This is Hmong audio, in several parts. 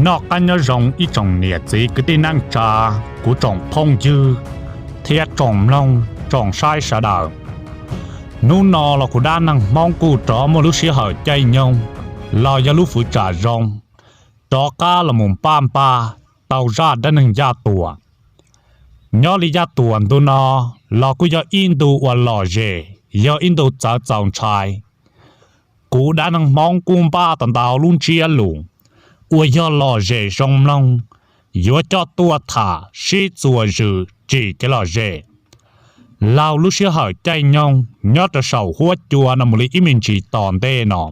Noj qab nyob zoo ib tsoom niam txiv kwv tij neej tsa, kuv tsoom phooj ywg thiab tsoom mloog tsoom saib sawv daws. Hnub no los kuv dab neeg Hmoob kuj rov muaj lub sij hawm caij nyoog los yog lub fwv tsam zoo rov qab los mus npaj npaj tau zaj dab neeg Yaj Tuam. Nyob li Yaj Tuam ntu no los kuj yog ib ntu uas lom zem, yog ib ntu txawv txaus ntshai. Kuv dab neeg Hmoob kuj npaj tau ntau lub ntsiab lus uas yog lom zem zoo mloog, yuav coj tuaj tham sib txuas zws tsim kev lom zem laug lub sij hawm caij nyoog nyob rau saum huab cua no mus li ib me ntsis tom ntej no.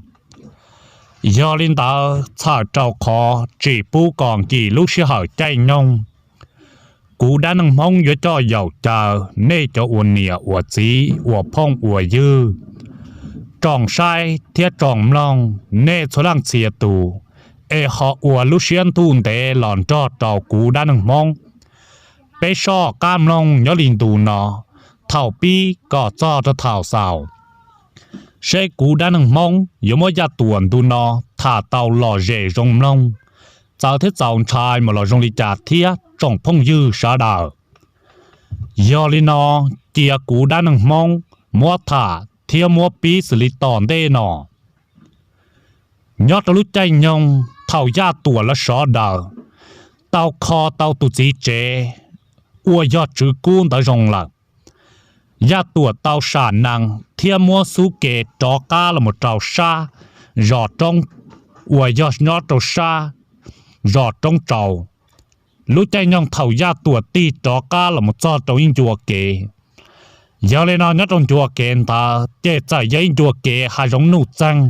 Yog li ntawd txhawm rau qhov tsis pub kom nkim lub sij hawm caij nyoog, kuv dab neeg Hmoob yuav coj yaum caw nej cov ua niam ua txiv ua phooj ua ywg, tsoom saib thiab tsoom mloog, nej txhua leej txhia tus, es ho ua lub siab ntuj ntev los nrog rau kuv dab neeg Hmoob. Peb soj qab mloog nyob li ntu no, thaum pib kom txog rau thaum xaus, seb kuv dab neeg Hmoob yuav muab Yaj Tuam ntu no tham tau lom zem zoo mloog, txawv thiab txaus ntshai mus los zoo li cas thiab tsoom phooj ywg sawv daws. Yog li no, cia kuv dab neeg Hmoob muab tham thiab muab pib xws li tom ntej no. Nyob rau lub caij nyoog thaum Yaj Tuam lawv sawv daws tau kho tau tus txiv tsev uas yog Tswv Kub ntawd zoo lawm, Yaj Tuam tau sam nees thiab muab xub ke rov qab los mus rau sab zos roob uas yog nyob rau sab zos roob tsaus. Lub caij nyoog thaum Yaj Tuam tig rov qab los mus txog rau ib ncua kev. Yog li no nyob rau ncua kev ntawd ces txawm yog ib ncua kev hav zoov nuj txeeg.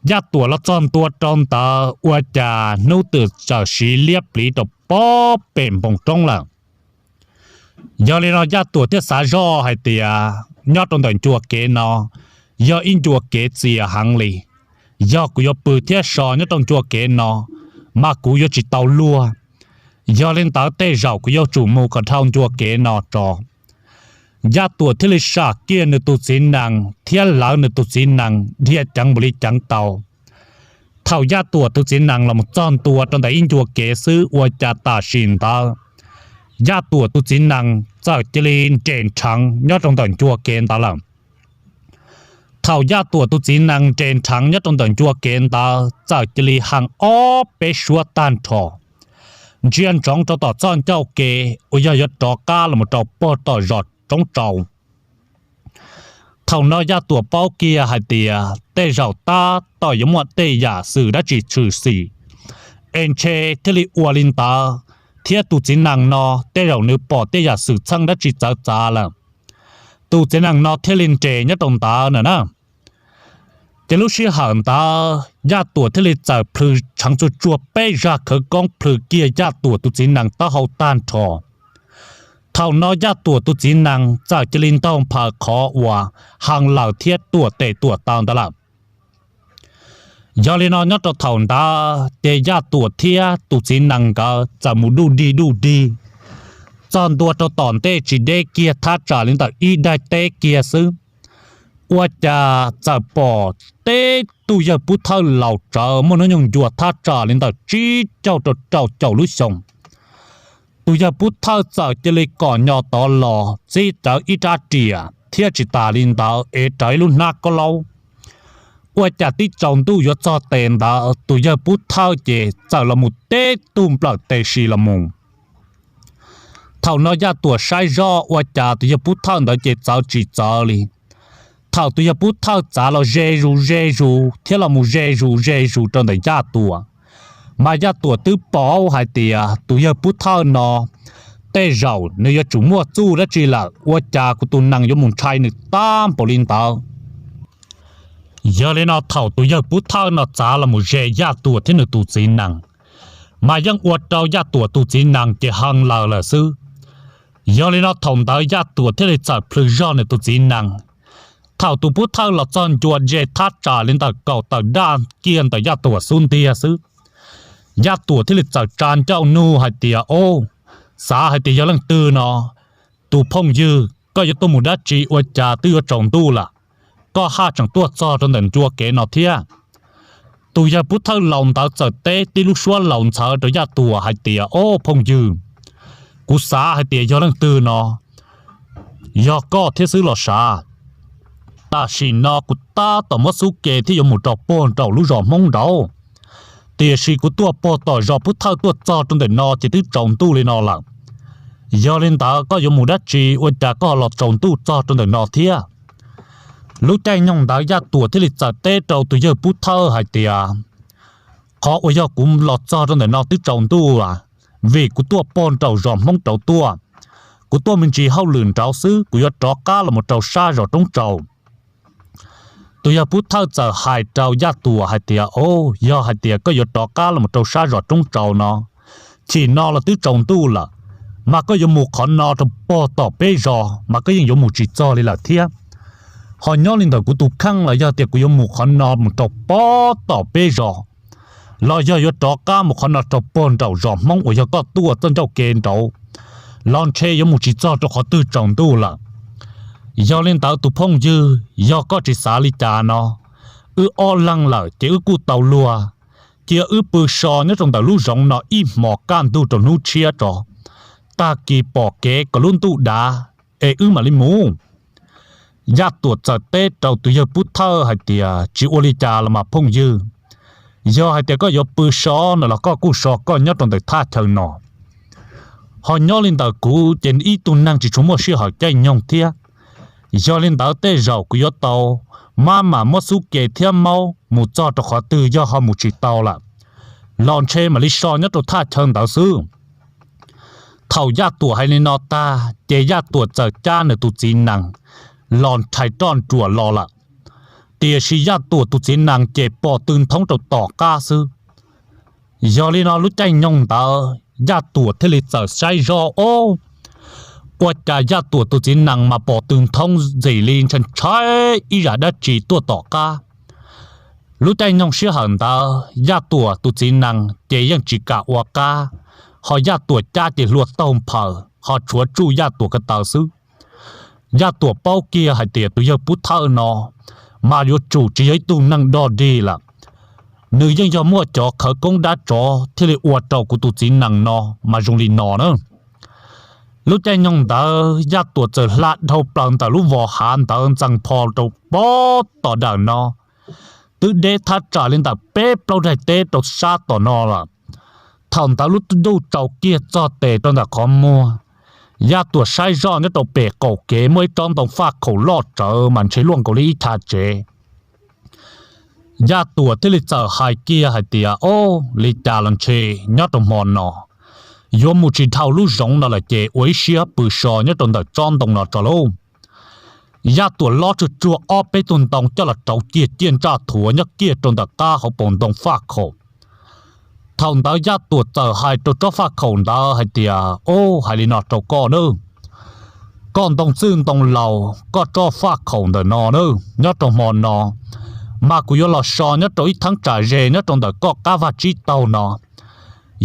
Yaj Tuam los txog ntua rau ntawd ua cas hnub twb txawm siv liab pliv rau pob pem npoo roob lawm. Yog li no Yaj Tuam thiaj xav zoj hais tias nyob rau ntawm ncua kev no yog ib ncua kev txias heev li. Yog kuv yuav pw thiab so nyob rau ncua kev no, mas kuv yuav tsis tau luag. Yog li ntawd tej zaum kuv yuav tsum mus kom dhau ncua kev no tso. Yaj Tuam thiaj li sam kiag nws tus txiv nees thiab lawv nws tus txiv nees dhia ceev npaum li ceev tau. Thaum Yaj Tuam tus txiv nees los mus txog ntua rau ntawm ib ncua kev xwb ua cas tam sim ntawd Yaj Tuam tus txiv nees txawm cia li nres nrheev nyob rau ntawm ncua kev ntawd lawm. Thaum Yaj Tuam tus txiv nees nres nrheev nyob rau ntawm ncua kev ntawd txawm cia li heev ob peb suab tag nrho, ntsia ntsoov rau tom txoj ncauj kev uas yog yuav rov qab los mus rau puag tom zos roob tsaus. Thaum no Yaj Tuam paub kiag hais tias tej zaum tab tom yuav muaj tej yam xwm dab tsi tshwm sim, es ntshe thiaj li ua li ntawd, thiab tus txiv nees no tej zaum nws pom tej yam xwm txheej dab tsi txawv txav lawm, tus txiv nees no thiaj li nres nyob rau ntawd na na. Ces lub sij hawm ntawd Yaj Tuam thiaj li txawm plhws tsheev tsuag tsuag peb zaj khawv koob plhws kiag Yaj Tuam tus txiv nees taub hau tag nrho. Thaum no Yaj Tuam tus txiv nees txawm cia li ntaug nphaws qhov uas heev lawm thiab tuam tes tuam taw ntawd lawm. Yog li no nyob rau thaum ntawd ces Yaj Tuam thiab tus txiv nees nkawd txawm mus duj dig duj dig txog ntua rau tom ntej tsis deb kiag thaj tsam li ntawm ib daim teb kiag xwb, ua cas txawm pom teb tug yawg Pub Thawj laus tsawv muaj hnub nyoog ncua thaj tsam li ntawm tsib caug rau rau caum lub xyoo. Tus yawg Pub Thawj txawm cia li kom nyo tod los txib rawv ib rab riam thiab tsis tas li ntawd ev rawv ib lub hnab kaub laub. Ua cas tib tsaus ntuj yuav txog tes ntawd tus yawg Pub Thawj ces txawm los mus teb tug nplawm tes si los mus. Thaum no Yaj Tuam saib zoj ua cas tus yawg Pub Thawj ntawd ces txawv tsis txawv li. Thaum tus yawg Pub Thawj txav los ze zus ze zus thiab los mus ze zus ze zus rau ntawm Yaj Tuam, mas Yaj Tuam twb paub hais tias tus yawg Pub Thawj no tej zaum nws yuav tsum muaj txuj dab tsi lawm ua cas kuv tus nees yuav mus ntshai nws tag npaum li ntawd. Yog li no thaum tus yawg Pub Thawj no txav los mus ze Yaj Tuam thiab nws tus txiv nees, mas yeej ua rau Yaj Tuam tus txiv nees ces hee laws lawm xwb. Yog li no thaum ntawd Yaj Tuam thiaj li txawm plhws zog nws tus txiv nees. Thaum tus Pub Thawj los txog ncua ze thaj tsam li ntawm kaum tawm daj kiag ntawm Yaj Tuam xub ntiag xwb, Yaj Tuam thiaj li txawm tsa ncauj nug hais tias, Au, xav hais tias yog leej twg no? Tus phooj ywg, koj yuav tuaj mus dab tsi ua cas twb yuav tsaus ntuj lawm, koj haj tseem tuaj txog rau ntawm ncua kev no thiab? Tus yawg Pub Thawj laus ntawd txawm teb tib lub suab laus ntxhawv rau Yaj Tuam hais tias, Ob phooj ywg, kuv xav hais tias yog leej twg no, yog koj thiab xwb los sav. Tam sim no kuv tab tom muab xub ke thiab yuav mus rau puag nraum lub zos Hmoob nraud, tiam sis kuv tuaj puag tom zos Pub Thawj tuaj txog rau ntawm no ces twb tsaus ntuj li no lawm. Yog li ntawd koj yuav mus dab tsi ua cas koj los tsaus ntuj txog rau ntawm no thiab? Lub caij nyoog ntawd Yaj Tuam thiaj li txawm teb rau tus yawg Pub Thawj hais tias, Qhov uas yog kuv los txog rau ntawm no twb tsaus ntuj, vim kuv tuaj puag nraum zos Hmoob nraud tuaj. Kuv tuaj me ntsis hauj lwm nraud xwb, kuv yuav rov qab los mus rau sab zos Roob Tsaus. Tus yawg Pub Thawj txawm hais rau Yaj Tuam hais tias, Au, yog hais tias koj yuav rov qab los mus rau sab zos Roob Tsaus no, chim no los twb tsaus ntuj lawm, mas koj yuav mus qhov no rau puag tom peb zos mas koj yeej yuav mus tsis txog li lawm thiab. Ho nyob li ntawm kuv tus kheej los yog tias kuv yuav mus qhov no mus rau puag tom peb zos, los yog yuav rov qab mus qhov no rau puag nraum zos Hmoob uas yog koj tuaj txoj ncauj ke nraud, los ntshe yuav mus tsis txog rau qhov twg tsaus ntuj lawm. Yog li ntawd tus phooj ywg, yog koj tsis xav li cas no, wb ob leeg lawm ces wb kuj tau luag, cia wb pw so nyob rau ntawm lub zoov no ib hmos kaj ntug rau hnub tshiab tso, tag kis pom kev kom lub ntuj dav es wb mam li mus. Yaj Tuam txawm teb rau tus yawg Pub Thawj hais tias, Tsis ua li cas los mas phooj ywg, yog hais tias koj yuav pw so no los koj kuj so koj nyob rau ntawm thaj chaw no. Ho nyob li ntawm kuv ces ib tug neeg tsis tshua muaj sij hawm caij nyoog thiab. Yog li ntawd tej zaum kuv yuav tau maj mam muab xub ke thiab maub mus txog rau qhov twg yog ho mus tsis tau lawm, los ntshe mam li so nyob rau thaj chaw ntawd xwb. Thaum Yaj Tuam hais li no tag ces Yaj Tuam txawm cab nws tus txiv nees los rhais roj nruam los lawm. Tiam sis Yaj Tuam tus txiv nees ces pom tw nthoob rau tom qab xwb. Yog li no lub caij nyoog ntawd Yaj Tuam thiaj li txawm saib zoj, Ob, ua cas Yaj Tuam tus txiv nees mas pom tw nthoob ntxim li ntshai ntshai ib yam dab tsi tuaj tom qab. Lub caij nyoog sij hawm ntawd Yaj Tuam tus txiv nees ces yeej tsis kam ua qab, ho Yaj Tuam cab ces hlua taug nphaws ho tshuav tsuj Yaj Tuam ko taw xwb. Yaj Tuam paub kiag hais tias tus yawg Pub Thawj no mas yuav tsum tsis yog ib tug neeg dog dig lawm. Nws yeej yog muaj cov khawv koob dab tsov thiaj li ua rau kuv tus txiv nees no mas zoo li no na. Lub caij nyoog ntawd Yaj Tuam txawm hla dhau plaws ntawm lub vos hav ntawd ntxees pho rau pob tom dawm no, twb deb thaj tsam li ntawm peb plaub daim teb rau sab tom no lawm. Thaum ntawd lub ntuj tsaus kiag txog tes rau ntawm qhov muag, Yaj Tuam saib zoj nyob rau pem qaum kev muaj ib tsob ntoo faj khaum loj tsawv mas ntshe luaj nkaus li ib chav tsev. Yaj Tuam thiaj li txawm hais kiag hais tias, Ob, li cas los ntshe nyob rau hmo no yuav mus tsis dhau lub zoov no lawm ces ua ib siab pw so nyob rau ntawm tsob ntoo no tso lauj. Yaj Tuam lob tsuag tsuag ob peb tug ntoo coj los rauv kiag ciaj ntsaj thuav nyob kiag rau ntawm qab hauv paus ntoo faj khaum. Thaum ntawd Yaj Tuam txawm hais rau tsob faj khaum ntawd hais tias, Ob, hais li no rau koj nawb, koj ntoo txwj ntoo laus koj tsob faj khaum ntawm no nawb, nyob rau hmo no mas kuv yuav los so nyob rau ib theeb tsam ze nyob rau ntawm koj qab vaj tsib taug no.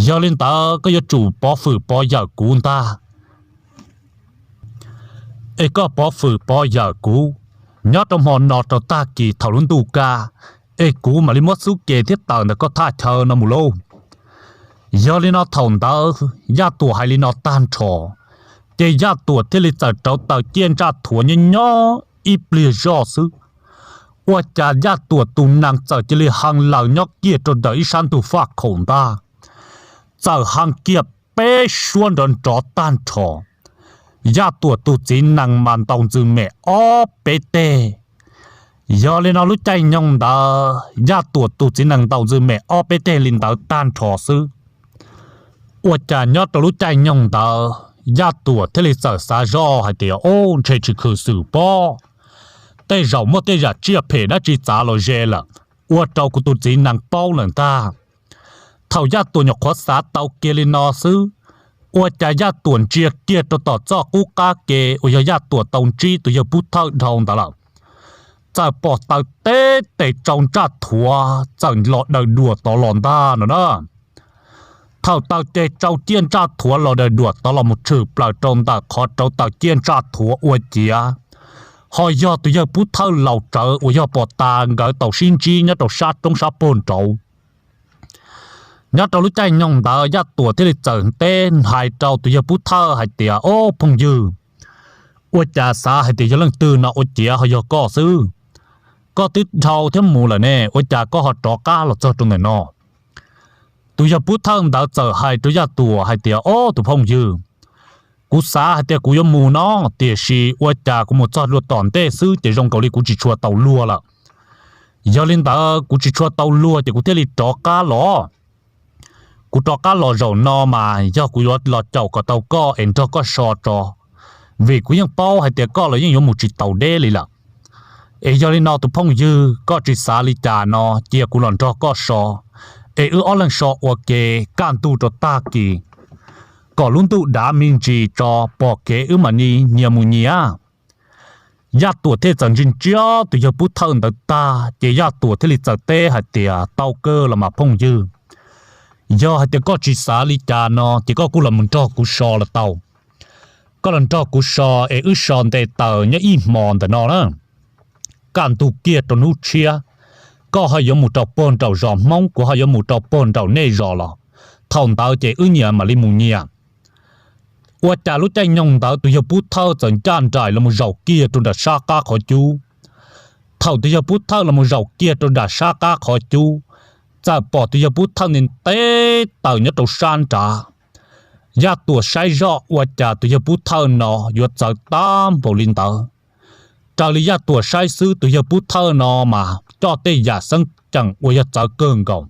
Yog li ntawd koj yuav tsum pov fwm pov yawm kuv ntag. Es koj pov fwm pov yawm kuv, nyob rau hmo no rau tag kis thaum lub ntuj kaj, es kuv mam li muab xub ke thiab tawm ntawm koj thaj chaw no mus lauj. Yog li no thaum ntawd Yaj Tuam hais li no tag nrho, ces Yaj Tuam thiaj li txawm rauv taws ciaj ntsaj thuav nyob nyob ib pliag zoj xwb, ua cas Yaj Tuam tus nees txawm cia li hee laws nyob kiag rau ntawm ib sab ntug faj khaum ntag, txawm hee kiag peb suab nrov nrov tag nrho. Yaj Tuam tus txiv nees mas ntaus ntxwg mem ob peb teg. Yog li no lub caij nyoog ntawd Yaj Tuam tus txiv nees ntaus ntxwg mem ob peb teg li ntawd tag nrho xwb, ua cas nyob rau lub caij nyoog ntawd Yaj Tuam thiaj li txawm xav zoj hais tias, Ob, ntshe tsis khwv xwm pob, tej zaum muaj tej yam tsiaj phem dab tsi txav los ze lawm, ua rau kuv tus txiv nees paub lawm ntag. Thaum Yaj Tuam nyuam qhuav xav tau kiag li no xwb, ua cas Yaj Tuam ntsia kiag rau tom txoj qub qab ke uas yog Yaj Tuam tau ntsib tus yawg Pub Thawj dhau ntawd lawm, txawm pom taws teb tes tsau ntsaj thuav txawm los daws duam tod los ntag no na. Thaum taws tes tsau ciaj ntsaj thuav los daws duam tod los mus tshwm plaws rau ntawm qhov rauv taws ciaj ntsaj thuav ua ciav, ho yog tus yawg Pub Thawj laus tsawv uas yog pom tas nkawd tau sib ntsib nyob rau sab roob sab pag nraud. Nyob rau lub caij nyoog ntawd Yaj Tuam thiaj li txawm teb hais rau tus yawg Pub Thawj hais tias, Ob phooj ywg, ua cas xav hais tias yog leej twg no ua ciav ho yog koj xwb? Koj twb dhau thiab mus lawm ne, ua cas koj ho rov qab los txog rau ntawm no? Tus yawg Pub Thawj ntawd txawm hais rau Yaj Tuam hais tias, Ob tus phooj ywg, kuv xav hais tias kuv yuav mus no, tiam sis ua cas kuv mus txog dua tom ntej xwb ces zoo nkaus li kuv tsis tshua tau luag lawm. Yog li ntawd kuv tsis tshua tau luag ces kuv thiaj li rov qab los. Kuv rov qab los zaum no mas yog kuv yuav los caum kom tau koj es nrog koj so tso, vim kuv yeej paub hais tias koj los yeej yuav mus tsis taus deb li lawm. Es yog li no tus phooj ywg, koj tsis xav li cas no cia kuv los nrog koj so, es wb ob leeg so ua ke kaj ntug rau tag kis, kom lub ntuj dav me ntsis tso pom kev wb mam li nyias mus nyias. Yaj Tuam thiaj txawm ntsia ntsia tus yawg Pub Thawj ntawd tag ces Yaj Tuam thiaj li txawm teb hais tias, Tau kawg los mas phooj ywg, yog hais tias koj tsis xav li cas no ces koj kuj los mus nrog kuv so los tau. Koj los nrog kuv so es wb so nte taws nyob ib hmos ntawm no na, kaj ntug kiag rau hnub tshiab, koj ho yuav mus rau pag nraum zos Hmoob, kuv ho yuav mus rau pag nraum nej zos los, thaum ntawd ces wb nyias mam li mus nyias. Ua cas lub caij nyoog ntawd tus yawg Pub Thawj txawm ncaj nraim los mus zaum kiag rau nram sab qab qhov cub. Thaum tus yawg Pub Thawj los mus zaum kiag rau nram sab qab qhov cub, txawm pom tus yawg Pub Thawj nti nte taws nyob rau sab nrad. Yaj Tuam saib zoj ua cas tus yawg Pub Thawj no yuav txawv tag npaum li ntawd. Raws li Yaj Tuam saib xwb tus yawg Pub Thawj no mas coj tej yam xeeb ceem uas yog txawv kawg nkaus,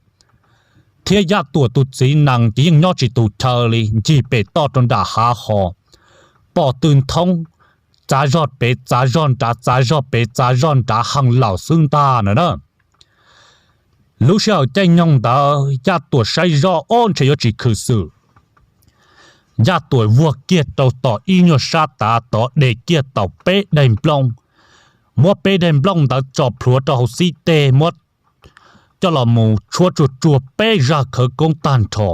thiab Yaj Tuam tus txiv nees ces yeej nyob tsis tus chaw li, ncig pem toj rau nram hav hos, pom tw nthoob, txav zog pem txav zog nrad, txav zog pem txav zog nrad heev lawm xwb ntag na. Lub sij hawm caij nyoog ntawd Yaj Tuam saib zoj ob ntshe yuav tsis khwv xwm. Yaj Tuam vuag kiag rau tom ib nyuag sab tav tod de kiag tau peb daim nplooj, muab peb daim nplooj ntawd tso plhuav rau hauv xib teg muab coj los mus tshuab tsuag tsuag peb zaj khawv koob tag nrho.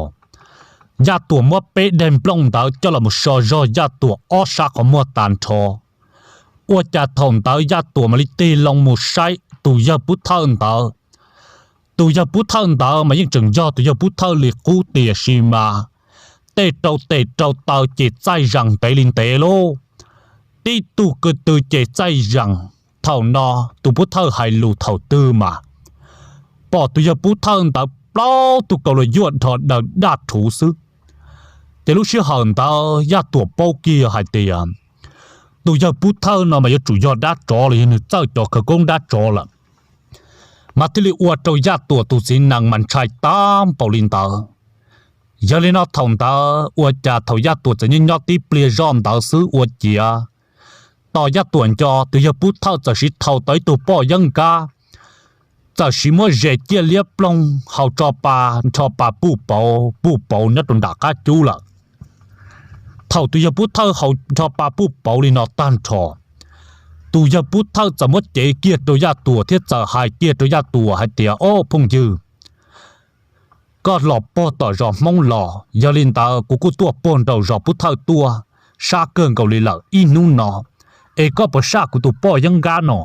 Yaj Tuam muab peb daim nplooj ntawd coj los mus so zog Yaj Tuam ob sab qhov muag tag nrho. Ua cas thaum ntawd Yaj Tuam mam li tig loo mus saib tus yawg Pub Thawj ntawd. Tus yawg Pub Thawj ntawd mas yeej tseem yog tus yawg Pub Thawj li qub tiam sis mas tej rau tes rau taw ces txaij zees ntev li ntev lauj. Tib tug ko tw ces txaij zees. Thaum no tus Pub Thawj hais lus thaum twg mas pom tus yawg Pub Thawj ntawd plaub tug kaus luas yuaj dhos daws daj rhuv xwb. Ces lub sij hawm ntawd Yaj Tuam paub kiag hais tias tus yawg Pub Thawj no mas yuav tsum yog dab tsov los yog nws txawj cov khawv koob dab tsov lawm, mas thiaj li ua rau Yaj Tuam tus txiv nees mas ntshai tag npaum li ntawd. Yog li no thaum ntawd ua cas thaum Yaj Tuam txawm nyob nyob tib pliag zoj ntawd xwb ua ciav tos Yaj Tuam nco tus yawg Pub Thawj txawm siv thau tau ib tug poj yeeb nkab, txawm siv muab zes ciaj liab ploog haus nrho pa, nrho pa puj pauv puj pauv nyob rau nram qab cub lawm. Thaum tus yawg Pub Thawj haus nrho pa puj pauv li no tag nrho, tus yawg Pub Thawj txawm muab cev kiag rau Yaj Tuam thiab txawm hais kiag rau Yaj Tuam hais tias, Ob phooj ywg, koj los puag tom zos Hmoob los, yog li ntawd kuv kuj tuaj puag nraum zos Pub Thawj tuaj, sab kawg nkaus li lawm ib hnub no, es koj puas saj kuv tus poj yeeb nkab no?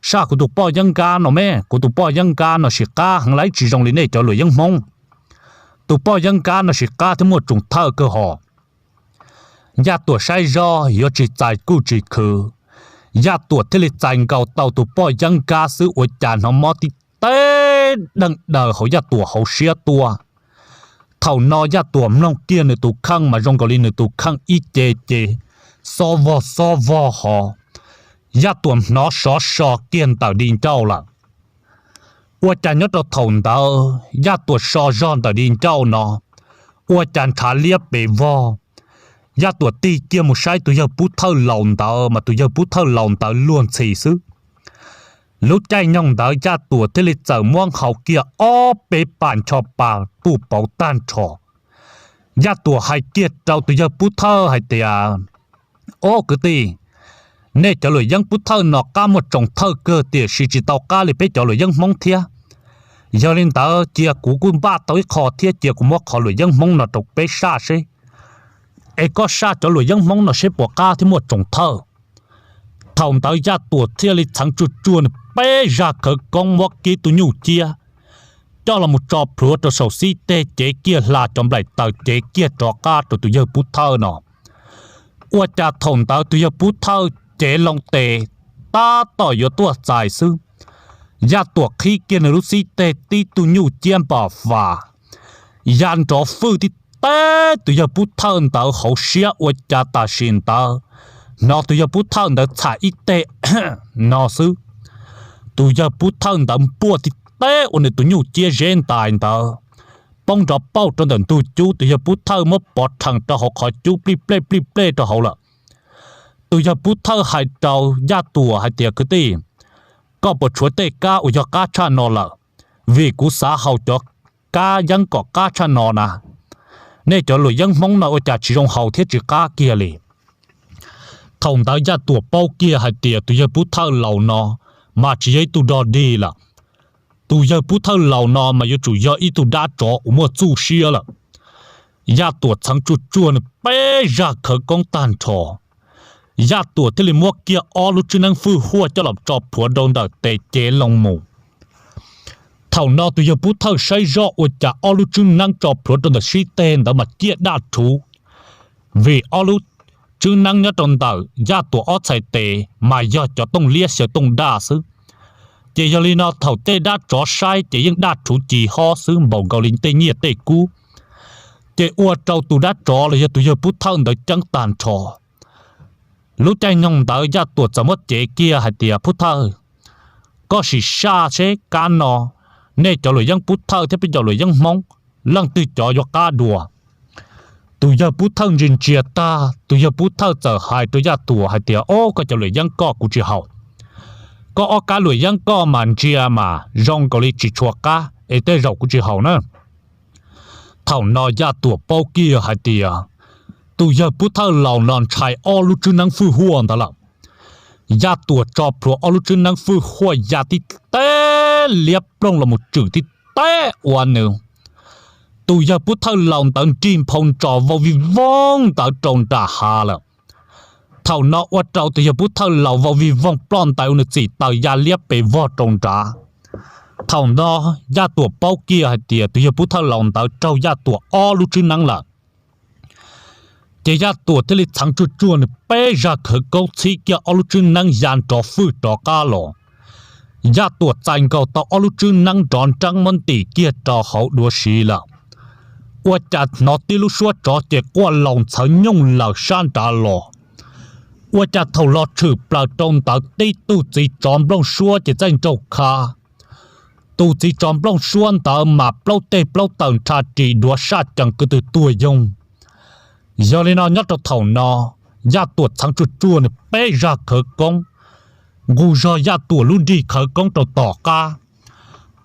Saj kuv tus poj yeeb nkab no me, kuv tus poj yeeb nkab no sim qab heev lawm, tsis zoo li nej cov luam yeeb Hmoob. Tus poj yeeb nkab no sim qab thiab muaj tsoos thawj kawg hos. Yaj Tuam saib zoj yuav tsis txais kuj tsis khwv, Yaj Tuam thiaj li txais nkaus tau tus poj yeeb nkab xwb ua cas hnov mob tib teg deej daws hauv Yaj Tuam hauv siab tuaj. Thaum no Yaj Tuam mloog kiag nws tus kheej mas zoo nkaus li nws tus kheej ib ce ces xob vog xob vog hos, Yaj Tuam hnov sov so kiag ntawm di ncauj lawm. Ua cas nyob rau thaum ntawd Yaj Tuam so zog ntawm di ncauj no, ua cas ntshav liab pes vog. Yaj Tuam tig kiag mus saib tus yawg Pub Thawj laus ntawd mas tus yawg Pub Thawj laus ntawd luag ntxhi xwb. Lub caij nyoog ntawd Yaj Tuam thiaj li txawm muab nqhau kiag ob peb pas ncho pa puj pauv tag nrho. Yaj Tuam hais kiag rau tus yawg Pub Thawj hais tias, Ob kwv tij, nej cov luam yeeb Pub Thawj no qab muaj tsoos thawj kawg tiam sis tsis tau qab li peb cov luam yeeb Hmoob thiab. Yog li ntawd cia kuv kuj npaj tau ib qho thiab, cia kuv muab qhov luam yeeb Hmoob no rau peb saj seb, es koj saj cov luam yeeb Hmoob no seb puas qab thiab muaj tsoos thawj. Thaum ntawd Yaj Tuam thiaj li txheev tsuag tsuag nws peb zaj khawv koob muab kiag tus nyuj ciab coj los mus tso plhuav rau saum xib teg, cev kiag hla cov nplaim taws cev kiag rov qab rau tus yawg Pub Thawj no. Ua cas thaum ntawd tus yawg Pub Thawj cev loo tes tab tom yuav tuaj txais xwb, Yaj Tuam qhib kiag nws lub xib teg tib tug nyuj ciab npam fam ya nrov fwj tib teb tus yawg Pub Thawj ntawd hauv siab. Ua cas tam sim ntawd hnov tus yawg Pub Thawj ntawd txham ib teg no xwb, tus yawg Pub Thawj ntawd npuaj tib teb ua nws tus nyuj ciab zeb ntais ntawd poob nrov pauj rau ntawm ntug cub. Tus yawg Pub Thawj muab pov rhees rau hauv qhov cub plij plej plij plej rau hauv lawm. Tus yawg Pub Thawj hais rau Yaj Tuam hais tias, Kwv tij, koj puas tshuav tej kab uas yog qab tshaj no lawm? Vim kuv xav haus cov kab yeeb kom qab tshaj no na. Nej cov luam yeeb Hmoob no ua cas tsis zoo haus thiab tsis qab kiag li? Thaum ntawd Yaj Tuam paub kiag hais tias tus yawg Pub Thawj laus no mas tsis yog ib tug dog dig lawm. Tus yawg Pub Thawj laus no mas yuav tsum yog ib tug dab tsov uas muaj txuj siab lawm. Yaj Tuam txheev tsuag tsuag nws peb zaj khawv koob tag nrho, Yaj Tuam thiaj li muab kiag ob lub tswb neeb fwj huaj coj los tso plhuav rau ntawm tes cev loo mus. Thaum no tus yawg Pub Thawj saib zoj ua cas ob lub tswb neeb tso plhuav rau ntawm sib teg ntawd mas ciaj daj rhuv, vim ob lub tswb neeb nyob rau ntawm Yaj Tuam ob txhais tes mas yog cov tooj liab xyaw tooj daj xwb. Ces yog li no thaum tej dab tsov saib ces yeej daj rhuv ci hob xwb npaum nkaus li tej nyiaj tej kub. Ces ua rau tus dab tsov los yog tus yawg Pub Thawj ntawd ceeb tag nrho. Lub caij nyoog ntawd Yaj Tuam txawm muab cev kiag hais tias, Pub Thawj, koj sim saj seb kab no nej cov luam yeeb Pub Thawj thiab peb cov luam yeeb Hmoob leej twg cov yuav qab dua? Tus yawg Pub Thawj ntsia ntsia tag, tus yawg Pub Thawj txawm hais rau Yaj Tuam hais tias, Ob, koj cov luam yeeb koj kuv tsis haus. Koj ob kab luam yeeb koj mas ntsia mas zoo nkaus li tsis tshua qab es tej zaum kuv tsis haus na. Thaum no Yaj Tuam paub kiag hais tias tus yawg Pub Thawj laus no ntshai ob lub tswb neeb fwj huaj ntawd lawm. Yaj Tuam tso plhuav ob lub tswb neeb fwj huaj ya tib teb liab ploog los mus tswm tib teb ua nws tus yawg Pub Thawj laus ntawd nrig nphau ntsos vau vij voog ntawd rau nram hav lawm. Thaum no ua rau tus yawg Pub Thawj laus vau vij voog ploj ntais ua nws txim taws ya liab pes vog rau nrad. Thaum no Yaj Tuam paub kiag hais tias tus yawg Pub Thawj laus ntawd raug Yaj Tuam ob lub tswb neeb lawm. Ces Yaj Tuam thiaj li txheev tsuag tsuag nws peb zaj khawv koob txhib kiag ob lub tswb neeb ya nrov fwj rov qab los. Yaj Tuam txais nkaus tau ob lub tswb neeb nrov nreeb muab ntim kiag rau hauv duav siv lawm. Ua cas hnov tib lub suab tsov ces quaj laus ntxhawv nyooj lawm sab nrad los. Ua cas thaum los tshwm plaws rau ntawd tib tug txiv tsov nplooj suab ces txaij nraug kha. Tus txiv tsov nplooj suab ntawd mas plaub teg plaub taw nrha ris duav saj cees kwv tw tuag yoog. Yog li no nyob rau thaum no, Yaj Tuam txheev tsuag tsuag nws peb zaj khawv koob, nqus zog Yaj Tuam lub nrig khawv koob rau tom qab.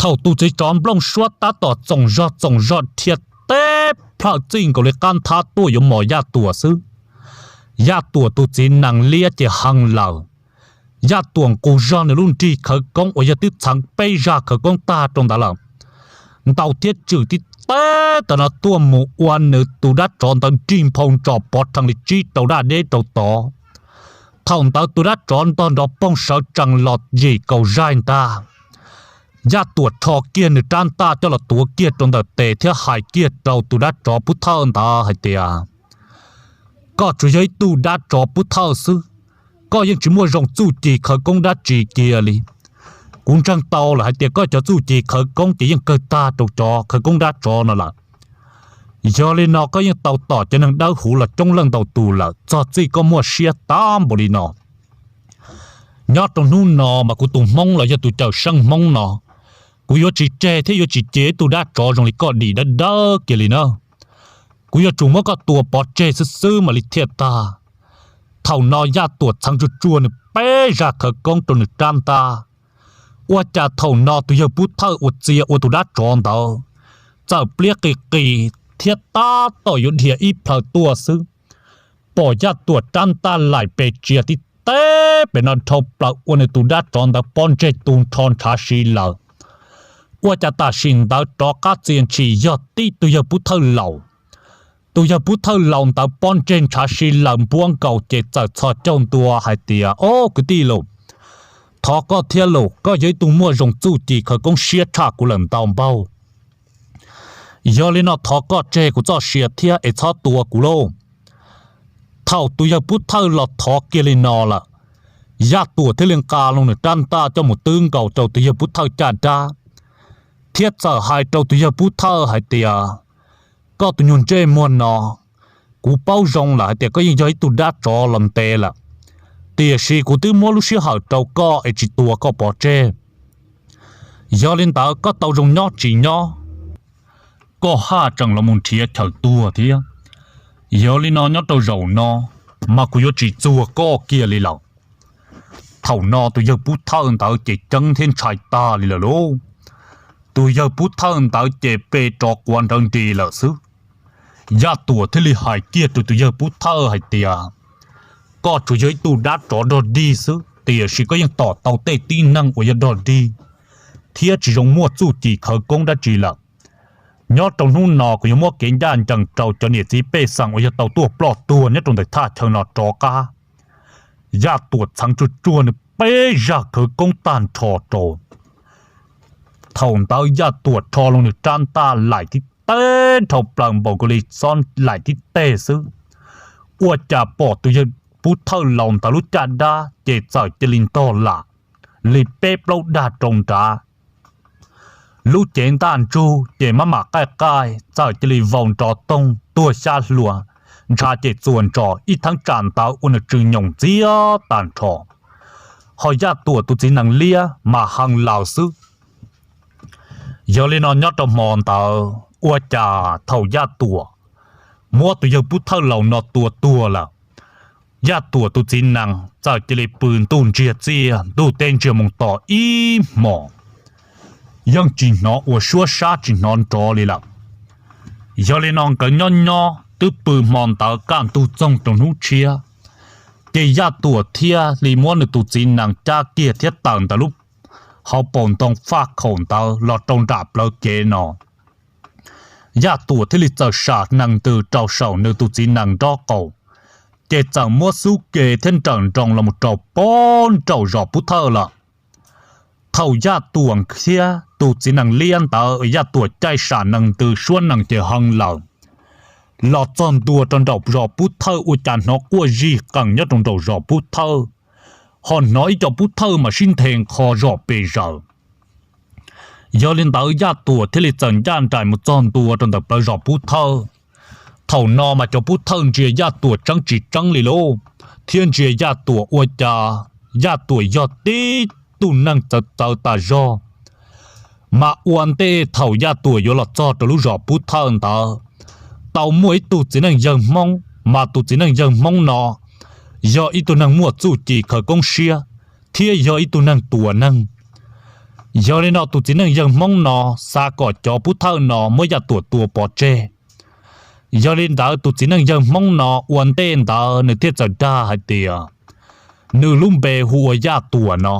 Thaum tus txiv tsov nplooj suab tab tom txoom zog txoom zog dhia teb plhaw txij nkaus li qab nthab tuaj yuav mos Yaj Tuam xwb, Yaj Tuam tus txiv nees liab ces hee lawm. Yaj Tuam nqus zog nws lub nrig khawv koob uas yog twb txheev peb zaj khawv koob tag rau ntawd lawm, ntaus thiab tswm tib teb tam no tuaj mus ua nws tus dab tsov ntawd nrig nphau ntsos pov rhees li tsib rau daj deb rau tod. Thaum ntawd tus dab tsov ntog nrov poog sawv tsees los yim kaum zaig ntag. Yaj Tuam rho kiag nws rab ntaj coj los tuav kiag rau ntawm tes thiab hais kiag rau tus dab tsov Pub Thawj ntawd hais tias, Koj tsuas yog ib tug dab tsov Pub Thawj xwb, koj yeej tsis muaj zoo txuj ci khawv koob dab tsi kiag li. Kuv ntseeg tau lawm hais tias koj cov txuj ci khawv koob ces yeej kawg tag rau cov khawv koob dab tsov no lawm. Yog li no koj yeej tau tom cov neeg dawb huv los coob leej ntau tus lawm txog txij koj muaj siab tag npaum li no. Nyob rau hnub no mas kuv tus Hmoob los yog tus cawm seej Hmoob no, kuv yuav tsis tseg thiab yuav tsis cia ib tug dab tsov zoo li koj dim dawb dawb kiag li na. Kuv yuav tsum muab koj tua pov tseg xwb xwb mam li thiaj tag. Thaum no Yaj Tuam txheev tsuag tsuag nws peb zaj khawv koob rau nws rab ntaj. Ua cas thaum no tus yawg Pub Thawj uas txia ua tus dab tsov ntawd txawm pliab qis qis thiab tab tom yuav dhia ib plhaw tuaj xwb, pom Yaj Tuam rab ntaj laim pes tsia tib teb pem no dhau plaws ua nws tus dab tsov ntawd pob ntseg tu nrho ntshav si lawm. Ua cas tam sim ntawd rov qab txia ntshis yog tib tug yawg Pub Thawj laus Tus yawg pub thawj laus ntawd pob ntseg ntshav si laws npuab nkaus ces txawm txhos caug ntua hais tias, Ob kwv tij lauj, thov koj thiab lauj, koj yog ib tug muaj zoo txuj ci khawv koob siab tshaj kuv lawm ntau npaug. Yog li no thov koj tseg kuv txoj sia thiab es txhob tua kuv lauj. Thaum tus yawg pub thawj los thov kiag li no lawm, Yaj Tuam thiaj li nqa loo nws rab ntaj coj mus twb nkaus rau tus yawg pub thawj caj dab, thiab txawm hais rau tus yawg pub thawj hais tias, Koj tus nyuag ntsej muag no, kuv paub zoo lawm hais tias koj yeej yog ib tug dab tsov los ntev lawm, tiam sis kuv twb muab lub sij hawm rau koj es tsis tua koj pov tseg. Yog li ntawd koj tau zoo nyob tsis nyob, koj haj tseem los mus nrhiav chaw tuag thiab. Yog li no nyob rau zaum no mas kuv yuav tsis txuag koj kiag li lawm. Thaum no tus yawg pub thawj ntawd ces ceeb thiab ntshai tag li lawm lauj. Tus yawg pub thawj ntawd ces pe rov quav nrawv nris lawm xwb. Yaj Tuam thiaj li hais kiag rau tus yawg pub thawj hais tias, Koj tsuas yog ib tug dab tsov dog dig xwb, tiam sis koj yeej tom tau tej tib neeg uas yog dog dig thiab tsis zoo muaj txuj ci khawv koob dab tsi lawm. Nyob rau hnub no kuv yuav muab kev ncaj ncees rau cov niam txiv pej xeem uas yog tau tuaj ploj tuag nyob rau ntawm thaj chaw no rov qab. Yaj Tuam txheev tsuag tsuag nws peb zaj khawv koob tag nrho rau. Thaum ntawd Yaj Tuam rho loo nws rab ntaj laim tib teb nrho plaws npaum nkaus li xob laim tib teg xwb, ua cas pom tus yawg pub thawj laus ntawd lub caj dab ces txawm cia li ntog lam li peb plaub dag rau nrad. Lub cev ntaj ntsug ces mab mam qaij qaij txawm cia li vau nrov toog tuag xyab hlua, ntsha ces txuas ntsos ib theeb tsam ntawd ua nws tsw nyoos ntxiab tag nrho. Ho Yaj Tuam tus txiv nees liab mas hee laws xwb. Yog li no nyob rau hmo ntawd ua cas thaum Yaj Tuam muab tus yawg pub thawj laus no tua tuag lawm, Yaj Tuam tus txiv nees txawm cia li pw ntuj ntsiag txiaj ntuj teb ntsiag moo tos ib hmos, yeej tsis hnov ua suab sab tsis hnov nrov li lawm. Yog li no nkawd nyob nyob twb pw hmo ntawd kaj ntug txoog rau hnub tshiab, ces Yaj Tuam thiaj li muab nws tus txiv nees cab kiag thiab tawm ntawm lub hauv paus ntoo faj khaum ntawd los rau nram plawv kev no. Yaj Tuam thiaj li txawm sam nees ntws rau saum nws tus txiv nees nrob qaum, ces txawm muab xub ke thiab nrawm nroos los mus rau pob nraum zos pub thawj lawm. Thaum Yaj Tuam thiab tus txiv nees liab ntawd Yaj Tuam caij sam nees ntws suab nees ces hee laws los txog ntua rau nraum zos pub thawj ua cas hnov quaj zij qees nyob rau nraum zos pub thawj, ho hnov ib co pub thawj mas sib nthe nqho zom pes zaws. Yog li ntawd Yaj Tuam thiaj li txawm ncaj nraim mus txog ntua rau ntawm plawv zos pub thawj. Thaum no mas cov pub thawj ntsia Yaj Tuam tseeb tsis tseeb li lauj, thiab ntsia Yaj Tuam ua cas Yaj Tuam yog tib tug neeg txawv txawv tas zog, mas ua ntej thaum Yaj Tuam yuav los txog rau lub zos pub thawj ntawd, tau muaj ib tug txiv neej yawg Hmoob, mas tus txiv neej yawg Hmoob no yog ib tug neeg muaj txuj ci khawv koob siab, thiab yog ib tug neeg tua neeg. Yog li no tus txiv neej yawg Hmoob no xav kom cov pub thawj no muab Yaj Tuam tua pov tseg. Yog li ntawd tus txiv neej yawg Hmoob no ua ntej ntawd nws thiaj txawm dag hais tias nws lub npe hu ua Yaj Tuam no.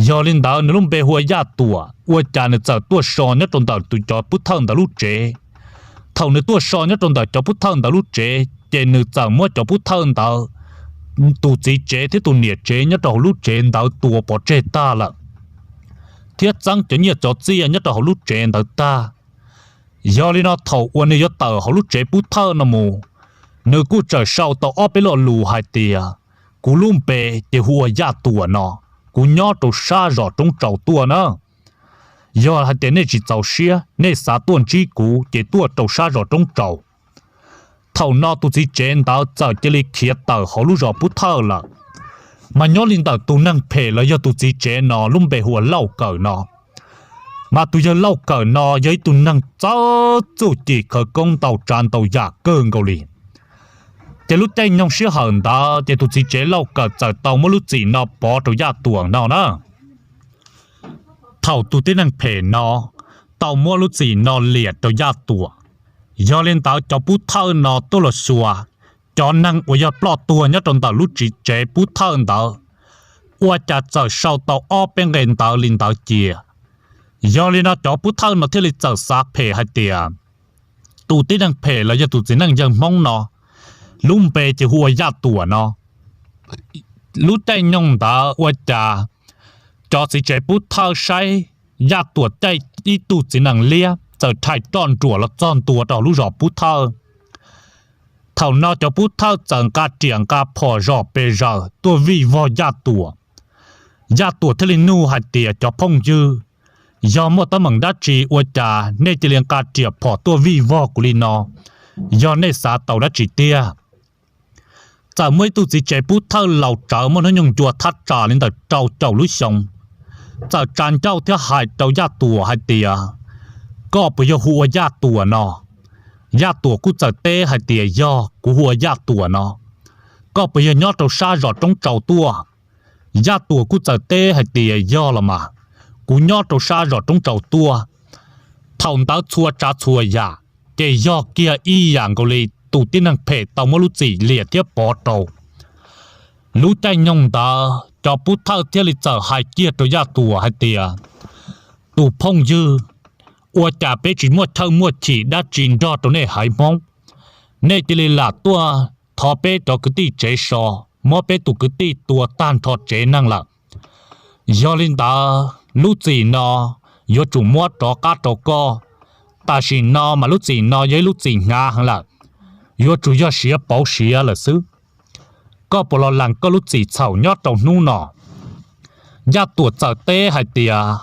Yog li ntawd nws lub npe hu ua Yaj Tuam ua cas nws txawm tuaj so nyob rau ntawm tus cov pub thawj ntawd lub tsev. Thaum nws tuaj so nyob rau ntawm cov pub thawj ntawd lub tsev ces nws txawm muab cov pub thawj ntawd tus txiv tsev thiab tus niam tsev nyob rau hauv lub tsev ntawd tua pov tseg tag lawm, thiab txeeb cov nyiaj cov txiaj nyob rau hauv lub tsev ntawd tag. Yog li no thaum uas nws yuav tawm hauv lub tsev pub thawj no mus, nws kuj txawm sau tau ob peb lo lus hais tias, kuv lub npe ces hu ua Yaj Tuam no, kuv nyob rau sab zos Roob Tsaus tuaj na. Yog hais tias nej tsis txaus siab nej xav tuaj ntsib kuv ces tuaj rau sab zos Roob Tsaus. Thaum no tus txiv tsev ntawd txawm cia li khiav tawm hauv lub zos pub thawj lawm. Mas nyob li ntawm tus neeg phem los yog tus txiv tsev no lub npe hu ua Lauj Kawm no, mas tus yawg Lauj Kawm no yog ib tug neeg txawj txuj ci khawv koob ntau tsav ntau yam kawg nkaus li. Ces lub caij nyoog sij hawm ntawd ces tus txiv tsev Lauj Kawm txawm tau muab lub txim no pov rau Yaj Tuam no na. Thaum tus tib neeg phem no tau muab lub txim no liam rau Yaj Tuam, yog li ntawd cov pub thawj no tuaj los xyuas cov neeg uas yog ploj tuag nyob rau ntawm lub tsev pub thawj ntawd, ua cas txawm sau tau ob peb nqe ntawv li ntawd cia. Yog li no cov pub thawj no thiaj li txawm xav phem hais tias, Tus tib neeg phem los yog tus txiv neej yawg Hmoob no, lub npe ces hu ua Yaj Tuam no. Lub caij nyoog ntawd ua cas cov txiv tsev Pub Thawj saib Yaj Tuam caij ib tug txiv nees liab txawm rhais roj nruam los txog ntua rau lub zos Pub Thawj. Thaum no cov Pub Thawj txawm nqa riam nqa phom zom pes zaws tuaj vij vog Yaj Tuam. Yaj Tuam thiaj li nug hais tias, Cov phooj ywg, yog muaj teeb meem dab tsi ua cas nej cia li nqa riam phom tuaj vij vog kuv li no? Yog nej xav tau dab tsi tiag? Txawm muaj ib tug txiv tsev Pub Thawj laus tsawv muaj hnub nyoog ncua thaj tsam li ntawm rau caum lub xyoo, txawm tsa ncauj thiab hais rau Yaj Tuam hais tias, Koj puas yog hu ua Yaj Tuam no? Yaj Tuam kuj txawm teb hais tias, Yog, kuv hu ua Yaj Tuam no. Koj puas yog nyob rau sab zos Roob Tsau tuaj? Yaj Tuam kuj txawm teb hais tias, Yog los mas, kuv nyob rau sab zos Roob Tsau tuaj. Thaum ntawd txhua tsav txhua yam ces yog kiag ib yam nkaus li tus tib neeg phem tau muab lub txim liam thiab pov rau. Lub caij nyoog ntawd cov Pub Thawj thiaj li txawm hais kiag rau Yaj Tuam hais tias, Tus phooj ywg, ua cas peb tsis muaj chawj muaj chim dab tsi nrog rau nej haiv Hmoob? Nej cia li lam tuaj thov peb cov kwv tij tsev so, muab peb tus kwv tij tua tag nrho tsev neeg lawm. Yog li ntawd lub txim no yuav tsum muab rov qab rau koj. Tam sim no mas lub txim no yog ib lub txim hnyav heev lawm, yuav tsum yog siav pauv siav lawm xwb. Koj puas los lees koj lub txim txhaum nyob rau hnub no? Yaj Tuam txawm teb hais tias,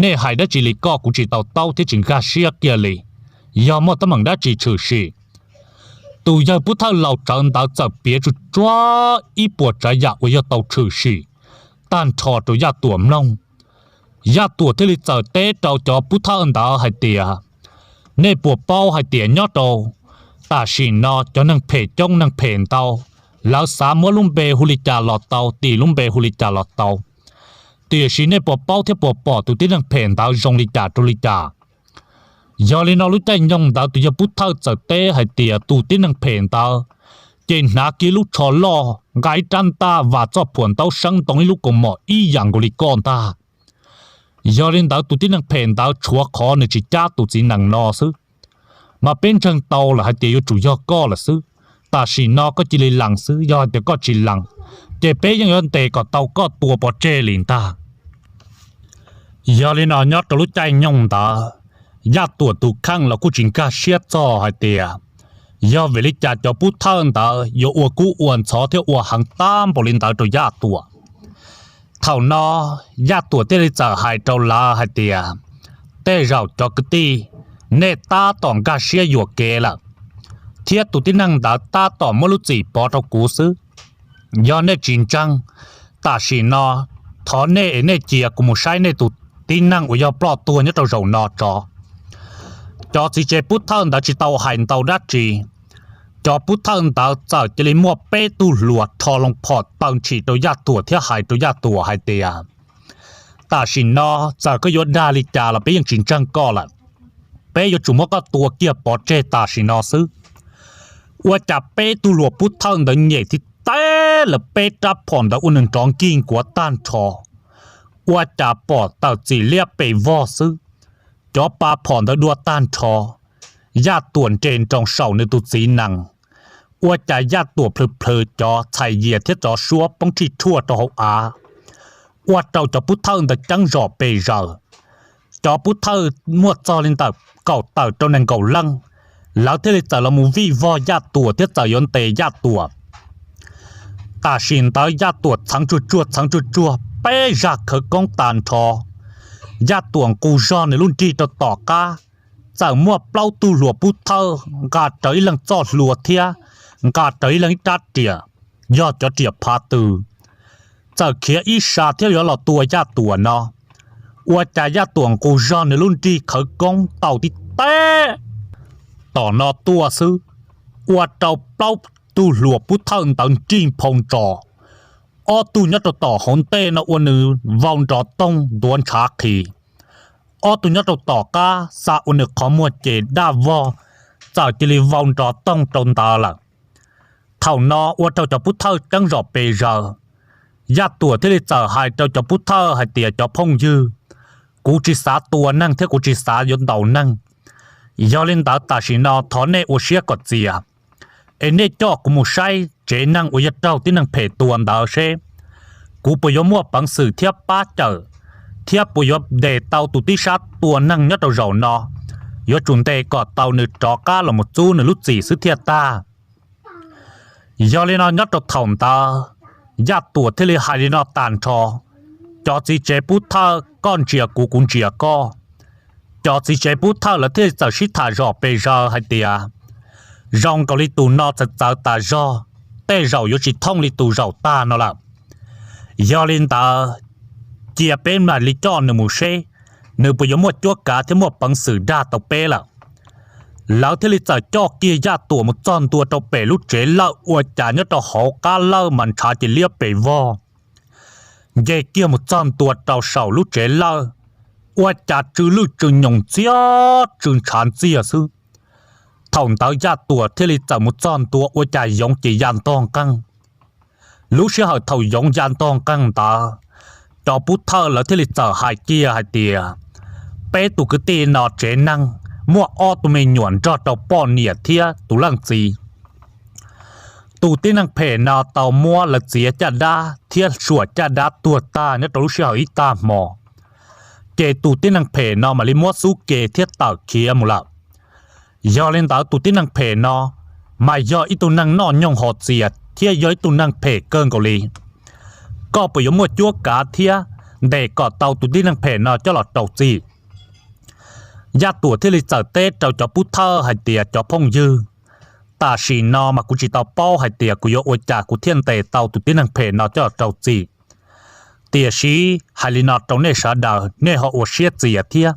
Nej hais dab tsi li koj kuv tsis tau taub thiab tsis nkag siab kiag li. Yog muaj teeb meem dab tsi tshwm sim? Tus yawg Pub Thawj laus tsawv ntawd txawm piav tsuj tsuag ib puas tsav yam uas yog tau tshwm sim tag nrho rau Yaj Tuam mloog. Yaj Tuam thiaj li txawm teb rau cov Pub Thawj ntawd hais tias, Nej puas paub hais tias nyob rau tam sim no cov neeg phem coob neeg phem ntau, lawv xav muab lub npe hu li cas los tau, tis lub npe hu li cas los tau. Tiam sis nej puas paub thiab puas pom tus tib neeg phem ntawd zoo li cas rau li cas? Yog li no lub caij nyoog ntawd tus yawg Pub Thawj txawm teb hais tias tus tib neeg phem ntawd ces hnav kiag lub tsho loj, nqa ib rab ntaj, vam txoj phuam ntaub seeb, ntoo ib lub kaus mom ib yam nkaus li koj ntag. Yog li ntawd tus tib neeg phem ntawd tshuav qhov nws tsis cab tus txiv nees no xwb, mas peb ntseeg tau lawm hais tias yuav tsum yog koj lawm xwb. Tam sim no koj cia li lees xwb, yog hais tias koj tsis lees, ces peb yeej yuav ntes kom tau koj tua pov tseg li ntag. Yog li no nyob rau lub caij nyoog ntawd, Yaj Tuam tus kheej los kuj tsis nkag siab txog hais tias yog vim li cas cov Pub Thawj ntawd yuav ua kub ua ntxhov thiab ua heev tag npaum li ntawd rau Yaj Tuam. Thaum no Yaj Tuam thiaj li txawm hais rau lawv hais tias, Tej zaum cov kwv tij, nej tab tom nkag siab yuam kev lawm, thiab tus tib neeg ntawd tab tom muab lub txim pov rau kuv xwb. Yog nej tsis ntseeg, tam sim no thov nej es nej cia kuv mus saib nej tus tib neeg uas yog ploj tuag nyob rau zaum no tso. Cov txiv tsev Pub Thawj ntawd tsis tau hais ntau dab tsi, cov Pub Thawj ntawd txawm cia li muaj peb tug hluas rho loo phom taw ntshis rau Yaj Tuam thiab hais rau Yaj Tuam hais tias, Tam sim no txawm koj yuav dag li cas los peb yeej tsis ntseeg koj lawm. Peb yuav tsum muab koj tua kiag pov tseg tam sim no xwb. Ua cas peb tug hluas Pub Thawj ntawd nyem thiab teb lawv peb rab phom ntawd ua nws nrov nkig nkuav tag nrho, ua cas pom tawm txim liab pes vog xwb. Cov pa phom ntawd dua tag nrho, Yaj Tuam nres nroos saum nws tus txiv nees, ua cas Yaj Tuam plhws plhws cov txhais yias thiab cov suab poob rhij rhuaj rau hauv av, ua rau cov Pub Thawj ntawd ceeb zom pes zaws. Cov Pub Thawj muaj txog li ntawm kaum tawm rau nees nkaum leej, lawv thiaj li txawm los mus vij vog Yaj Tuam thiab txawm yuav ntes Yaj Tuam. Tam sim ntawd Yaj Tuam txheev tsuag tsuag txheev tsuag tsuag peb zaj khawv koob tag nrho. Yaj Tuam nqus zog nws lub nrig rau tom qab, txawm muaj plaub tug hluas Pub Thawj nqa rawv ib leeg txoj hlua thiab nqa rawv ib leeg ib rab riam, yog cov riam phav tw, txawm khiav ib sab thiab yuav los tua Yaj Tuam no. Ua cas Yaj Tuam nqus zog nws lub nrig khawv koob tau tib teb, tom no tuaj xwb, ua rau plaub tug hluas Pub Thawj ntawd nrig nphau ntsos. Ob tug nyob rau tom hauv ntej no ua nws vau nrov toog ntuav ntshav qhis. Ob tug nyob rau tom qab xa ua nws qhov muag ces daj vog, txawm cia li vau nrov toog rau ntawd lawm. Thaum no ua rau cov Pub Thawj ceeb zom pes zaws. Yaj Tuam thiaj li txawm hais rau cov Pub Thawj hais tias, Cov phooj ywg, kuv tsis xav tua neeg thiab kuv tsis xav yuav ntaus neeg. Yog li ntawd tam sim no thov nej ua siab kom txias, es nej coj kuv mus saib tsev neeg uas yog raug tib neeg phem tua ntawd seb kuv puas yuav muaj peev xwm thiab pab cawm, thiab puas yuav ntes tau tus tib sab tua neeg nyob rau zaum no, yuav tsum ntes kom tau nws rov qab los mus txub nws lub txim xwb thiaj tag. Yog li no nyob rau thaum ntawd, Yaj Tuam thiaj li hais li no tag nrho: Cov txiv tsev pub thawj, koj ntsia kuv, kuv ntsia koj. Cov txiv tsev pub thawj lawv thiaj li txawm sib tham zom pes zaws hais tias, Zoo nkaus li tus no txawv txawv tas zog, tej zaum yuav tsis thooj li tus zaum tag no lawm. Yog li ntawd, cia peb mam li coj nws mus seb nws puas yuav muaj cuab kav thiab muaj peev xwm dag tau peb lawm. Lawv thiaj li txawm coj kiag Yaj Tuam mus txog ntua rau pem lub tsev lawj ua cas nyob rau hauv qab lawj mas ntshav cia liab pes vog. Nce kiag mus txog ntua rau saum lub tsev lawj, ua cas tsw lwj tsw nyoos ntxiag tsw ntshav ntxiag xwb. Thaum ntawd Yaj Tuam thiaj li txawm mus txog ntua ua cas yoov ces ya ntog nqeeg. Lub sij hawm thaum yoov ya ntog nqeeg ntawd, cov pub thawj lawv thiaj li txawm hais kiag hais tias, Peb tus kwv tij no tsev neeg muaj ob tug me nyuam nrog rau poj niam thiab tus leej txiv. Tus tib neeg phem no tau muab lawv txiav caj dab thiab suam caj dab tuag tag nyob rau lub sij hawm ib tag hmo, ces tus tib neeg phem no mam li muab xub ke thiab tawm khiav mus lawm. Yog li ntawd tus tib neeg phem no mas yog ib tug neeg noj nyoog hos txias thiab yog ib tug neeg phem kawg nkaus li. Koj puas yuav muaj cuab kav thiab ntes kom tau tus tib neeg phem no coj los rau txim? Yaj Tuam thiaj li txawm teb rau cov pub thawj hais tias, Cov phooj ywg, tam sim no mas kuv tsis tau paub hais tias kuv yuav ua cas kuv thiaj ntes tau tus tib neeg phem no coj los rau txim. Tiam sis hais li no rau nej sawv daws, nej ho ua siab txias thiab,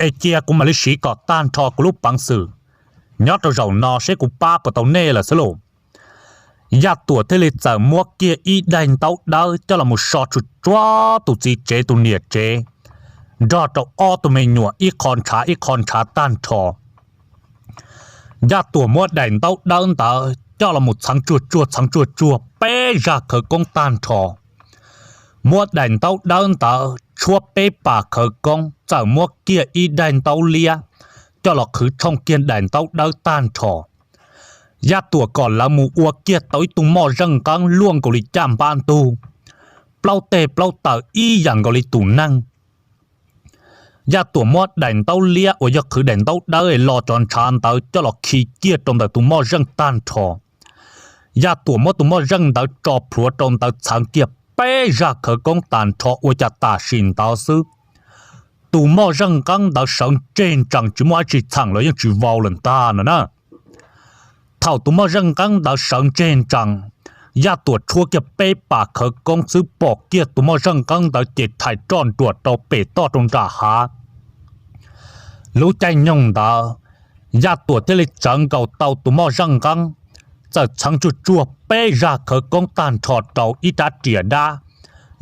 es cia kuv mam li siv kom tag nrho kuv lub peev xwm nyob rau zaum no seb kuv pab puas tau nej lawm xwb lauj. Yaj Tuam thiaj li txawm muab kiag ib daim ntaub dawb coj los mus so tsuag tsuag tus txiv tsev tus niam tsev nrog rau ob tug me nyuam ib qho ntshav ib qho ntshav tag nrho. Yaj Tuam muab daim ntaub dawb ntawd coj los mus txheev tsuag tsuag txheev tsuag tsuag peb zaj khawv koob tag nrho. Muab daim ntaub dawb ntawd tshuab peb pas khawv koob, txawm muab kiag ib daim ntaub liab coj los qhwv tshooj kiag daim ntaub dawb tag nrho. Yaj Tuam kom lawv mus ua kiag tau ib tug moj zeej nqeeb luaj nkaus li caj npab ntug, plaub teg plaub taw ib yam nkaus li tus neeg. Yaj Tuam muab daim ntaub liab uas yog qhwv daim ntaub dawb los cov ntshav ntawd coj los khi kiag rau ntawm tus moj zeej tag nrho. Yaj Tuam muab tus moj zeej ntawd tso plhuav rau ntawd txheev kiag peb zaj khawv koob tag nrho ua cas tam sim ntawd xwb, tus moj zeej nqeeb ntawd sawv ntseg ntsees tsis muaj dab tsi txheem los yeej tsis vau lawm ntag no na. Thaum tus moj zeej nqeeb ntawd sawv ntseg ntsees, Yaj Tuam tshuab kiag peb pas khawv koob xwb pom kiag tus moj zeej nqeeb ntawd ces rhais roj nruam rau pem toj rau nram hav. Lub caij nyoog ntawd, Yaj Tuam thiaj li tsawv nkaus tau tus moj zeej nqeeb, txawm txheev tsuag tsuag peb zaj khawv koob tag nrho rau ib rab riam dab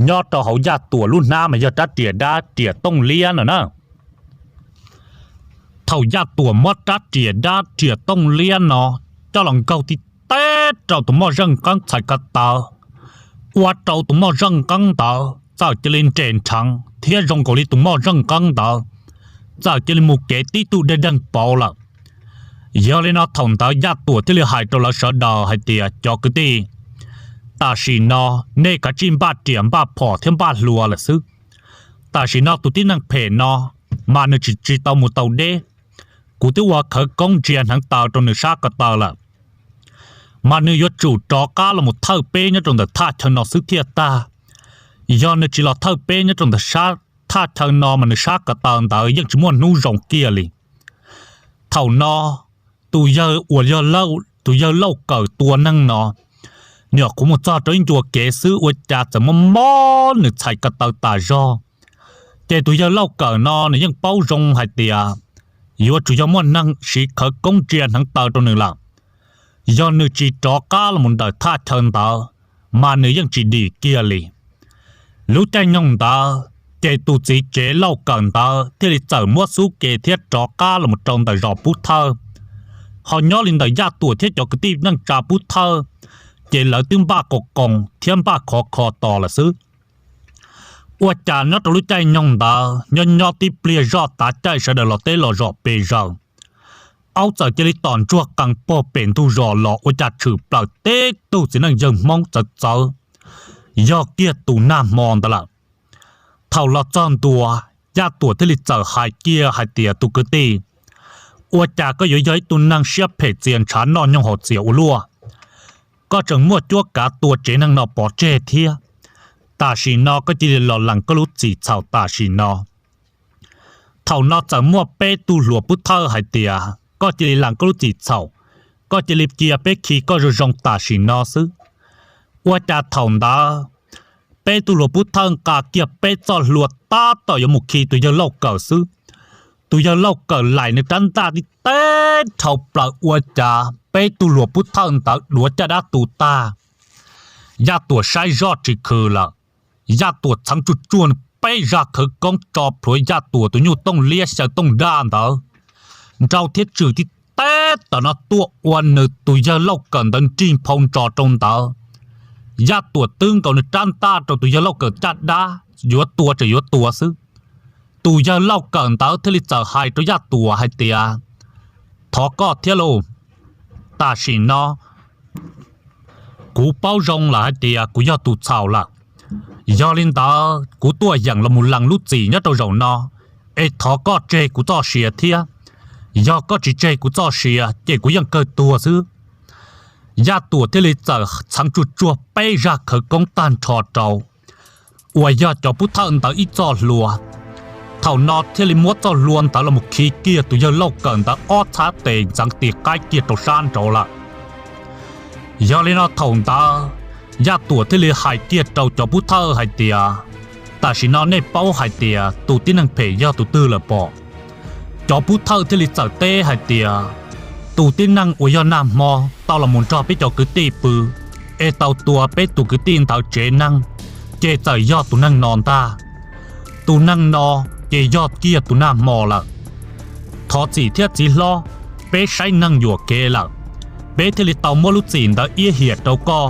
nyob rau hauv Yaj Tuam lub hnab mas yog rab riam dab riam tooj liab no na. Thaum Yaj Tuam muab rab riam dab riam tooj liab no coj los nkaug tib teb rau tus moj zeej nqeeb txhais ko taw, ua rau tus moj zeej nqeeb ntawd txawm cia li nres nrheev thiab zoo nkaus li tus moj zeej nqeeb ntawd txawm cia li mus kev tib tug dej deeg pauv lawm. Yog li no thaum ntawd Yaj Tuam thiaj li hais rau lawv sawv daws hais tias, Cov kwv tij, tam sim no nej kav tsij npaj riam npaj phom thiab npaj hlua lawm xwb. Tam sim no tus tib neeg phem no mas nws tsis tsis tau mus tau deb, kuv twb ua khawv koob ntsia hneev taw rau nws sab ko taw lawm, mas nws yuav tsum rov qab los mus thawj peb nyob rau ntawm thaj chaw no xwb thiaj tag. Yog nws tsis los thawj peb nyob rau ntawm sab thaj chaw no mas nws sab ko taw ntawd yeej tsis muaj hnub zoo kiag li. Thaum no, tus yawg uas yog tus yawg Lauj Kawm tua neeg no, nyuam qhuav mus txog rau ib ncua kev xwb ua cas txawm muab mob nws txhais ko taw tas zog. Ces tus yawg Lauj Kawm no nws yeej paub zoo hais tias yuav tsum yog muaj neeg siv khawv koob ntsia hneev taw rau nws lawm. Yog nws tsis rov qab los mus ntawm thaj chaw ntawd, mas nws yeej tsis dim kiag li. Lub caij nyoog ntawd, ces tus txiv tsev Lauj Kawm ntawd thiaj li txawm muab xub ke thiab rov qab los mus rau ntawm zos pub thawj. Ho nyob li ntawm Yaj Tuam thiab cov kwv tij neej tsa pub thawj, ces lawv twb npaj qos qoos thiab npaj khov kho tos lawm xwb. Ua cas nyob rau lub caij nyoog ntawd nyob nyob tib pliag zoj tav caij sawv daws los teb los zom pes zaws, Aub txawm cia li tom ntsuag qees pog pem ntug zos los ua cas tshwm plaws tib tug txiv neej yawg Hmoob txawv txawv, yog kiag tus nag hmo ntawd lawm. Thaum los txog ntua, Yaj Tuam thiaj li txawm hais kiag hais tias, tus kwv tij, ua cas koj yuav yog ib tug neeg siab phem txias ntshav noj nyooj haus txias ua luaj? Koj tseem muaj cuab kav tua tsev neeg no pov tseg thiab. Tam sim no koj cia li los lees koj lub txim txhaum tam sim no. Thaum no txawm muaj peb tug hluas pub thawj hais tias, koj cia li lees koj lub txim txhaum, koj cia li cia peb khi koj zoo zoo tam sim no xwb. Ua cas thaum ntawd peb tug hluas pub thawj nqa kiag peb txoj hlua tab tom yuav mus khi tus yawg Lauj Kawm xwb, tus yawg Lauj Kawm laim nws rab ntaj tib teb dhau plaws ua cas peb tug hluas pub thawj ntawd duav caj dab tu tag. Yaj Tuam saib zoj tsis khwm lawm, Yaj Tuam txheev tsuj tsuag peb zaj khawv koob tso plhuav Yaj Tuam tus nyuj tooj liab xyaw tooj daj ntawd nrau thiab tswm tib teb tom no tuaj ua nws tus yawg Lauj Kawm ntawd nrig nphau ntsos rau ntawd. Yaj Tuam twb nkaus nws rab ntaj rau tus yawg Lauj Kawm caj dab, yuav tua tseem yuav tua xwb. Tus yawg Lauj Kawm ntawd thiaj li txawm hais rau Yaj Tuam hais tias, thov koj thiab lauj, tam sim no kuv paub zoo lawm hais tias kuv yog tus txhaum lawm. Yog li ntawd kuv tuaj yeem los mus lees lub txim nyob rau zaum no, es thov koj tseg kuv txoj sia thiab. Yog koj tsis tseg kuv txoj sia ces kuv yeej kawg tuag xwb. Yaj Tuam thiaj li txawm txheev tsuj tsuag peb zaj khawv koob tag nrho rau uas yog cov pub thawj ntawd ib txoj hlua. Thaum no thiaj li muab txoj hlua ntawd los mus khi kiag tus yawg Lauj Kawm ntawd ob txhab tes ntxeev tis qaib kiag rau sab nraud lawm. Yog li no thaum ntawd Yaj Tuam thiaj li hais kiag rau cov pub thawj hais tias, tam sim no nej paub hais tias tus tib neeg phem yog tus twg lawm pom? Cov pub thawj thiaj li txawm teb hais tias, tus tib neeg uas yog nag hmo tau los mus nrog peb cov kwv tij pw, es tau tua peb tus kwv tij ntawd tsev neeg, ces txawm yog tus neeg no ntag. Tus neeg no ces yog kiag tus nag hmo lawm. Thov txim thiab txiv hlob, peb saib neeg yuam kev lawm, peb thiaj li tau muab lub txim ntawd iab hiam rau koj,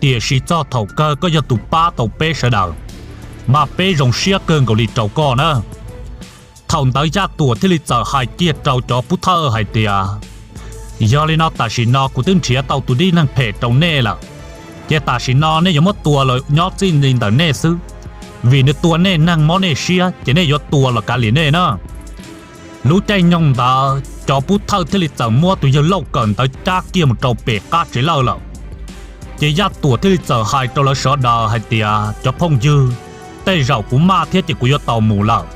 tiam sis txog thaum kawg koj yog tus pab tau peb sawv daws, mas peb zoo siab kawg nkaus li rau koj na. Thaum ntawd Yaj Tuam thiaj li txawm hais kiag rau cov pub thawj hais tias, yog li no tam sim no kuv twb nrhiav tau tus tib neeg phem rau nej lawm, ces tam sim no nej yuav muab tua los nyob txij li ntawm nej xwb, vim nws tua nej neeg mob nej siab ces nej yuav tua los kav liam nej na. Lub caij nyoog ntawd cov pub thawj thiaj li txawm muab tus yawg Lauj Kawm ntawd cab kiag mus rau pem qab tsev lawj lawm. Ces Yaj Tuam thiaj li txawm hais rau lawv sawv daws hais tias, cov phooj ywg, tej zaum kuv maj thiab ces kuv yuav tau mus lawm.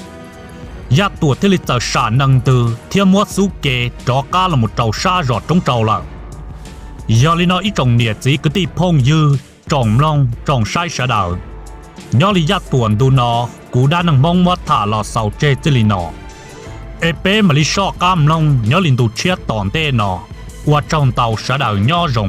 Yaj Tuam thiaj li txawm sam nees ntws thiab muab xub ke rov qab los mus rau sab zos roob rau lawm. Yog li no ib tsoom niam txiv kwv tij phooj ywg tsoom mloog tsoom saib sawv daws, nyob li Yaj Tuam ntu no, kuv dab neeg Hmoob muab tham los xaus tseg txij li no, es peb mam li soj qab mloog nyob li ntu tshiab tom ntej no. Ua tsaug ntau, sawv daws nyob zoo.